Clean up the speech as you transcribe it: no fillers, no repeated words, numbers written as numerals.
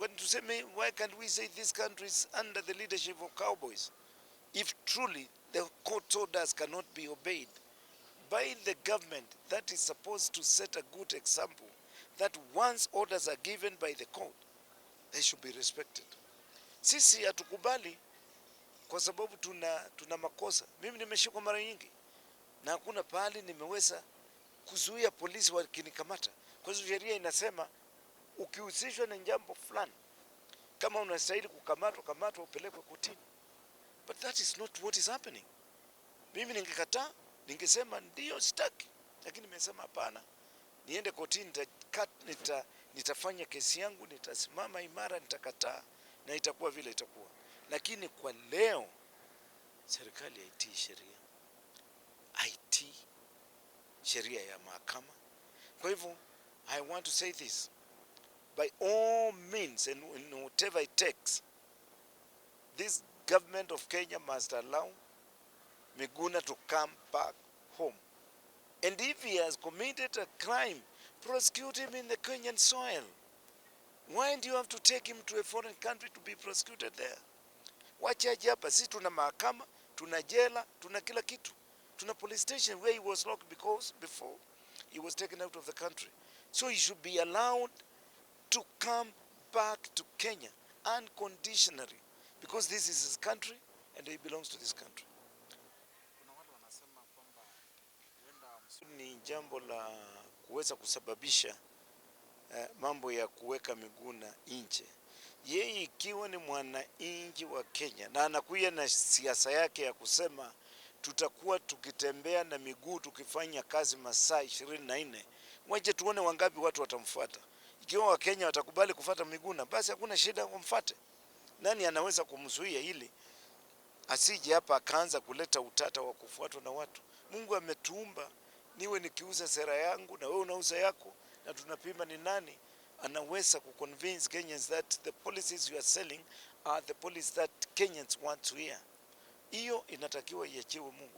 Kwani tuseme, why can't we say this country is under the leadership of cowboys? If truly the court orders cannot be obeyed by the government that is supposed to set a good example that once orders are given by the court, they should be respected. Sisi hatukubali kwa sababu tuna makosa. Mimi nimeshikwa mara nyingi na hakuna pahali nimeweza kuzuia polisi wakinikamata. Kwa hiyo sheria inasema ukihusishwa na jambo fulani, kama unastahili kukamatwa, kamatwa, upelekwe kotini. But that is not what is happening. Mimi ningekataa, ningesema ndio sitaki, lakini nimesema hapana, niende kotini, nitafanya kesi yangu, nitasimama imara, nitakataa na itakuwa vile itakuwa. Lakini kwa leo serikali haitii sheria, haitii sheria ya mahakama. Kwa hivyo I want to say this: by all means and in whatever it takes, this government of Kenya must allow Miguna to come back home. And if he has committed a crime, prosecute him in the Kenyan soil. Why do you have to take him to a foreign country to be prosecuted there? Wacha aje hapa. Sisi tuna mahakama, tuna jela, tuna kila kitu. Tuna police station where he was locked because before he was taken out of the country. So he should be allowed to come back to Kenya unconditionally because this is his country and he belongs to this country. Kuna wale wanasema kwamba huenda Ni jambo la kuweza kusababisha mambo ya kuweka Miguna nje. Yeye ikiwa ni mwananchi wa Kenya na anakuja na siasa yake ya kusema tutakuwa tukitembea na miguu tukifanya kazi masaa 24, waje tuone wangapi watu watamfuata. Ikiwa Wakenya watakubali kufuata Miguna, basi hakuna shida, wamfuate. Nani anaweza kumzuia ili asije hapa akaanza kuleta utata wa kufuatwa na watu? Mungu ametuumba niwe nikiuza sera yangu na wewe unauza yako, na tunapima ni nani anaweza kuconvince Kenyans that the policies you are selling are the policies that Kenyans want to hear. Hiyo inatakiwa iachiwe Mungu.